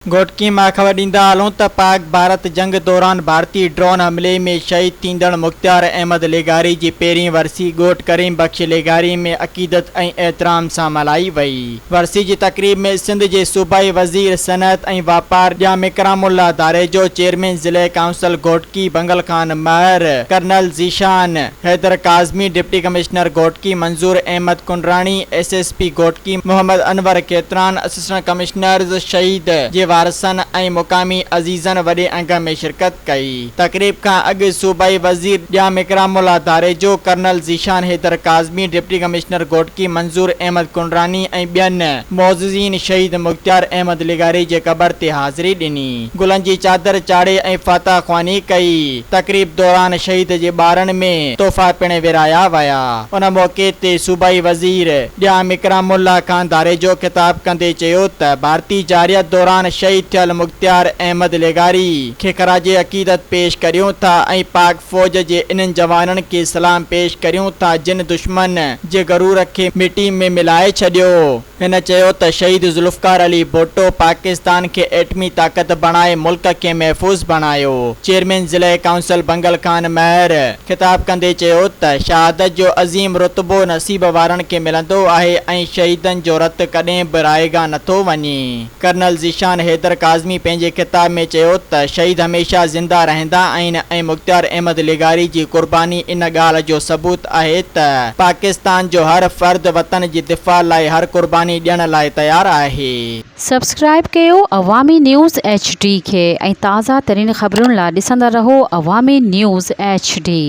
گهوٽڪي مان خبر ڏيندا هلون ته پاڪ ڀارت جنگ دوران ڀارتي ڊرون حملي ۾ شهيد ٿيندڙ مختيار احمد لغاري جي پهرين ورسي ڳوٺ ڪريم بخش لغاري ۾ عقيدت ۽ احترام سان ملهائي وئي. ورسي جي تقريب ۾ سنڌ جي صوبائي وزير صنعت ۽ واپار ڄام اڪرام الله ڌاريجو، چيئرمين ضلعي council Ghotki Bangal Khan Mahar, colonel Zeeshan Haider Kazmi, deputy commissioner Ghotki Manzoor Ahmed Kundrani, S S P Ghotki Muhammad Anwar Khetran, assistant commissioners شهيد جي وارثن ۽ مقامي عزيزن وڏي انگ ۾ شرڪت ڪئي. تقريب کان اڳ صوبائي وزير Jam Ikram Ullah Dharejo, colonel Zeeshan Haider Kazmi, deputy commissioner Ghotki Manzoor Ahmed Kundrani ۽ ٻين معززين شهيد مختيار احمد لغاري جي قبر تي حاضري ڏني، گلن جي چادر چاڙهي ۽ فاتحه خواني ڪئي. تقريب دوران شهيد جي ٻارن ۾ تحفا پڻ ورهايا ويا. ان موقعي تي صوبائي وزير ڄام اڪرام الله خان ڌاريجو خطاب ڪندي چيو ته ڀارتي جارحيت دوران شهيد ٿيل مختيار احمد لغاري کي خراج عقيدت پيش ڪريون ٿا ۽ پاڪ فوج جي انهن جوانن کي سلام پيش ڪريون ٿا جن دشمن جي غرور کي مٽي ۾ ملائي ڇڏيو. هن چيو ته شهيد ذوالفقار علي ڀٽو پاڪستان کي ايٽمي طاقت بڻائي ملڪ کي محفوظ بڻايو. چيئرمين ضلعي ڪائونسل بنگل خان مهر خطاب ڪندي چيو ته شهادت جو عظيم رتبو نصيب وارن کي ملندو آهي ۽ شهيدن جو رت ڪڏهن به رائيگان نٿو وڃي. ڪرنل ذيشان حيدر ڪاظمي پنهنجي خطاب ۾ چيو ته شهيد هميشه زنده رهندا آهن ۽ مختيار احمد لغاري جي قرباني ان ڳالهه جو ثبوت آهي ته پاڪستان جو هر فرد وطن جي دفاع لاء هر قرباني ڏيڻ لاء تيار آهي. سبسڪرائيب ڪيو عوامي نيوز ايڇ ڊي کي ۽ تازه ترين خبرن لا ڏسندا رهو عوامي نيوز ايڇ ڊي.